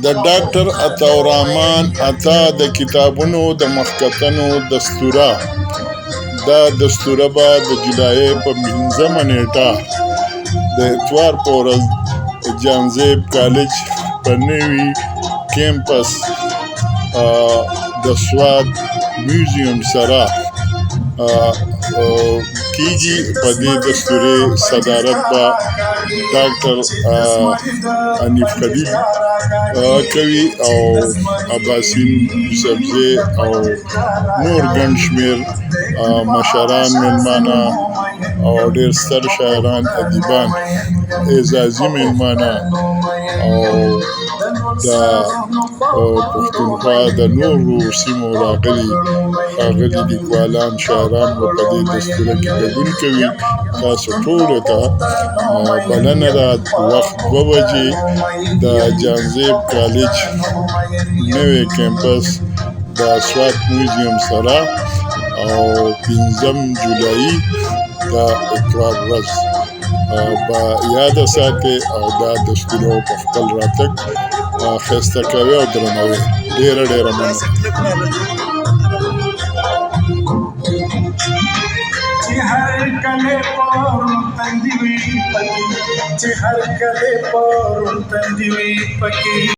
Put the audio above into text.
د ډاکټر عطاالرحمن عطا د کتابونو د مخکتنو دستوره، دا دستوره به د جولای په 5مه نیټه د اتوار په ورځ جانزیب کالج په نوي کیمپس د سوات میوزیم سره کیږي. په دې دستورې صدارت به ډاکټر حنیف خلیل کوي او اباسین یوسفزی او نور ګڼ شمېر مشران، میلمانه او ډېر ستر شاعران، ادیبان، اعزازي میلمانه او د پښتونخوا د نورو سیمو راغلي ښاغلي لیکوالان، شاعران به په دې دستوره کې ګډون کوي. تاسو ټولو ته بلنه ده. وخت 2 بجې، د جانزیب کالج نوی کیمپس د سوات میوزیم سره، او 5 جولای د اتوار ورځ به یاد ساتي او دا دستوره په خپل راتګ ښایسته کوي او درنوي. ډیره ډیره مننه. چې هر کله پرون تندي وي پکې، چې هر کله پرون تندي وي پکې.